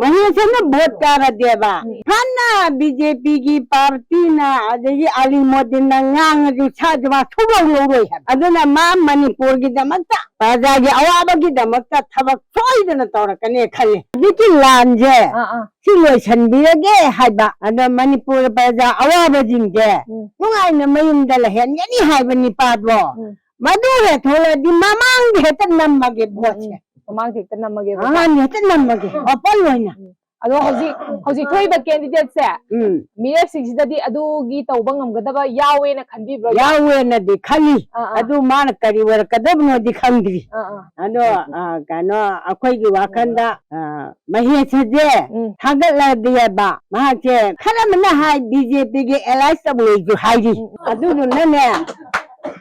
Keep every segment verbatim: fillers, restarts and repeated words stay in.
ꯃꯍꯦꯁꯅ vote ꯀꯥꯔꯗꯦꯕ, ꯎꯝ꯫ ꯐꯅ B J ꯄꯤꯒꯤ ꯄꯥꯔꯇꯤꯅ ꯑꯗꯒꯤ ꯑꯂꯤ ꯃꯣꯗꯤꯟꯅ ꯉꯥꯡꯉꯁꯨ ꯁꯥꯖꯕ ꯁꯨꯛꯂꯧ ꯂꯧꯔꯣꯏ ꯍꯥꯏꯕ꯫ ꯑꯗꯨꯅ ꯃꯥ ꯃꯅꯤꯄꯨꯔꯒꯤꯗꯃꯛꯇ, ꯄ꯭ꯔꯖꯥꯒꯤ ꯑꯋꯥꯕꯒꯤꯗꯃꯛꯇ ꯊꯕꯛ ꯁꯣꯏꯗꯅ ꯇꯧꯔꯛꯀꯅꯤ ꯈꯜꯂꯤ꯫ ꯍꯧꯖꯤꯛꯀꯤ ꯂꯥꯟꯁꯦ ꯑꯥ, ꯑꯥ꯫ ꯁꯤ ꯂꯣꯏꯁꯤꯟꯕꯤꯔꯒꯦ ꯍꯥꯏꯕ꯫ ꯑꯗꯣ ꯃꯅꯤꯄꯨꯔ ꯄ꯭ꯔꯖꯥ ꯑꯋꯥꯕꯁꯤꯡꯁꯦ ꯎꯝ꯫ ꯅꯨꯡꯉꯥꯏꯅ ꯃꯌꯨꯝꯗ ꯂꯩꯍꯟꯒꯅꯤ ꯍꯥꯏꯕ ꯅꯤꯄꯥꯗꯣ ꯎꯝ꯫ ꯃꯗꯨ ꯍꯦꯛ ꯊꯣꯛꯂꯛꯑꯗꯤ ꯃꯃꯥꯡꯗ ꯍꯦꯛꯇ ꯅꯝꯃꯒꯦ ꯎꯝ, ꯚꯣꯠꯁꯦ꯫ ꯎꯝ꯫ ꯃꯃꯥꯡꯗ ꯍꯦꯛꯇ ꯅꯝꯃꯒꯦꯕ꯫ ꯃꯃꯥꯡꯗ ꯍꯦꯛꯇ ꯅꯝꯃꯒꯦ, ꯑꯣꯄꯟ ꯑꯣꯏꯅ꯫ ꯎꯝ꯫ ꯑꯗꯣ ꯍꯧꯖꯤꯛ, ꯍꯧꯖꯤꯛ ꯊꯣꯛꯏꯕ candidateꯁꯦ ꯎꯝ꯫ ꯃꯤꯔꯦꯞꯁꯤꯡꯁꯤꯗꯗꯤ ꯑꯗꯨꯒꯤ ꯇꯧꯕ ꯉꯝꯒꯗꯕ ꯌꯥꯎꯋꯦꯅ ꯈꯟꯕꯤꯕ꯭ꯔꯣ? ꯌꯥꯎꯋꯦꯅꯗꯤ ꯈꯜꯂꯤ꯫ ꯑꯥ, ꯑꯥ꯫ ꯑꯗꯨ ꯃꯥꯅ ꯀꯔꯤ ꯑꯣꯏꯔꯛꯀꯗꯕꯅꯣꯗꯤ ꯈꯪꯗ꯭ꯔꯤ꯫ ꯑꯥ, ꯑꯥ꯫ ꯑꯗꯣ, ꯑꯥ, ꯀꯩꯅꯣ, ꯑꯩꯈꯣꯏꯒꯤ ꯋꯥꯈꯜꯗ, ꯑꯥ, ꯃꯍꯦꯁꯁꯦ ꯎꯝ꯫ ꯊꯥꯒꯠꯂꯗꯤ ꯍꯥꯏꯕ, ꯃꯍꯥꯛꯁꯦ ꯈꯔ ꯑꯃꯅ ꯍꯥꯏ ꯕꯤ ꯖꯦ ꯄꯤꯒꯤ alliance ꯇꯧꯅꯩꯁꯨ ꯍꯥꯏꯔꯤ꯫ ꯎꯝ꯫ ꯑꯗꯨꯗꯨꯅꯅꯦ,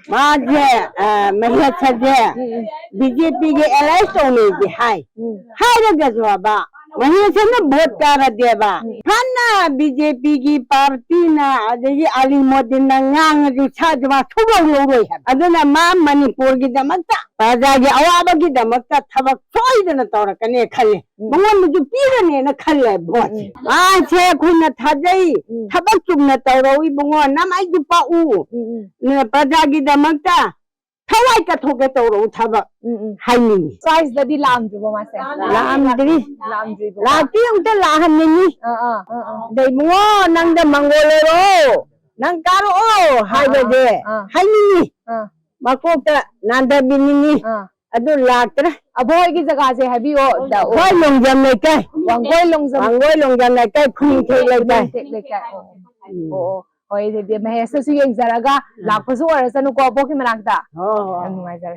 ꯃꯥꯁꯦ, ꯑ, ꯃꯍꯦꯁꯁꯦ ꯎꯝ, ꯎꯝ꯫ ꯕꯤ ꯖꯦ ꯄꯤꯒꯤ alliance ꯇꯧꯅꯩꯗꯤ ꯍꯥꯏ꯫ ꯎꯝ꯫ ꯍꯥꯏꯔꯒꯁꯨ ꯍꯥꯏꯕ, ꯃꯍꯦꯁꯅ ꯚꯣꯠ ꯀꯥꯔꯗꯦꯕ, ꯎꯝ꯫ ꯐꯅ ꯕꯤ ꯖꯦ ꯄꯤꯒꯤ ꯄꯥꯔꯇꯤꯅ ꯑꯗꯒꯤ ꯑꯂꯤ ꯃꯣꯗꯤꯟꯅ ꯉꯥꯡꯉꯁꯨ ꯁꯥꯖꯕ ꯁꯨꯛꯂꯧ ꯂꯧꯔꯣꯏ ꯍꯥꯏꯕ꯫ ꯑꯗꯨꯅ ꯃꯥ ꯃꯅꯤꯄꯨꯔꯒꯤꯗꯃꯛꯇ, ꯄ꯭ꯔꯖꯥꯒꯤ ꯑꯋꯥꯕꯒꯤꯗꯃꯛꯇ ꯊꯕꯛ ꯁꯣꯏꯗꯅ ꯇꯧꯔꯛꯀꯅꯤ ꯈꯜꯂꯤ꯫ ꯎꯝ꯫ ꯃꯉꯣꯟꯗꯁꯨ ꯄꯤꯔꯅꯦꯅ ꯈꯜꯂꯦ ꯚꯣꯠꯁꯦ꯫ ꯎꯝ, ꯎꯝ꯫ ꯃꯥꯁꯦ ꯑꯩꯈꯣꯏꯅ ꯊꯥꯖꯩ꯫ ꯎꯝ꯫ ꯊꯕꯛ ꯆꯨꯝꯅ ꯇꯧꯔꯛꯎ ꯏꯕꯨꯡꯉꯣ, ꯅꯃꯥꯏꯗꯨ ꯄꯥꯛꯎ꯫ ꯎꯝ, ꯎꯝ꯫ ꯅ-, ꯄ꯭ꯔꯖꯥꯒꯤꯗꯃꯛꯇ ꯊꯋꯥꯏ ꯀꯠꯊꯣꯛꯀꯦ ꯇꯧꯔꯛꯎ ꯊꯕꯛ ꯎꯝ, ꯎꯝ꯫ ꯍꯥꯏꯅꯤꯡꯉꯤ꯫ Prizeꯇꯗꯤ ꯂꯥꯛꯑꯝꯗ꯭ꯔꯤꯕꯣ ꯃꯥꯁꯦ? ꯂꯥꯛꯑꯝꯗ꯭ꯔꯤ꯫ ꯂꯥꯛꯑꯝꯗ꯭ꯔꯤꯕꯣ? ꯂꯥꯛꯇꯤ ꯑꯝꯇ ꯂꯥꯛꯍꯟꯅꯤꯡꯉꯤ꯫ ꯑꯥ, ꯑꯥ, ꯑꯥ, ꯑꯥ꯫ ꯑꯗꯩ ꯏꯕꯨꯡꯉꯣ, ꯅꯪꯗ ꯃꯪꯒꯣꯜ ꯑꯣꯏꯔꯣ, ꯅꯪ ꯀꯥꯔꯛꯑꯣ ꯍꯥꯏꯕꯁꯦ ꯑꯥ, ꯑꯥ꯫ ꯍꯥꯏꯅꯤꯡꯉꯤ꯫ ꯑꯥ꯫ ꯃꯀꯣꯛꯇ ꯅꯥꯟꯊꯕꯤꯅꯤꯡꯉꯤ꯫ ꯑꯥ꯫ ꯑꯗꯨ ꯂꯥꯛꯇ꯭ꯔꯦ꯫ ꯑꯕꯣꯏꯒꯤ ꯖꯒꯥꯁꯦ ꯍꯥꯏꯕꯤꯌꯣ꯫ ꯑꯩꯈꯣꯏ ꯂꯣꯡꯖꯝ ꯂꯩꯀꯥꯏ꯫ ꯋꯥꯡꯒꯣꯏ ꯂꯣꯡꯖꯝ꯫ ꯋꯥꯡꯒꯣꯏ ꯂꯣꯡꯖꯝ ꯂꯩꯀꯥꯏ, ꯈꯨꯅꯤꯡꯊꯦꯛ ꯂꯩꯀꯥꯏ꯫ ꯈꯨꯅꯤꯡꯊꯦꯛ ꯂꯩꯀꯥꯏ꯫ ꯑꯣ꯫ ꯎꯝ꯫ ꯑꯣ, ꯑꯣ꯫ ꯍꯣꯏ, ꯑꯗꯨꯗꯤ ꯃꯍꯦꯁꯇꯁꯨ ꯌꯦꯡꯖꯔꯒ ꯑꯥ꯫ ꯂꯥꯛꯄꯁꯨ ꯑꯣꯏꯔꯁꯅꯨꯀꯣ, ꯑꯕꯣꯛꯀꯤ ꯃꯅꯥꯛꯇ꯫ ꯍꯣꯏ, ꯍꯣꯏ꯫ ꯌꯥꯝ ꯅꯨꯡꯉꯥꯏꯖꯔꯦ꯫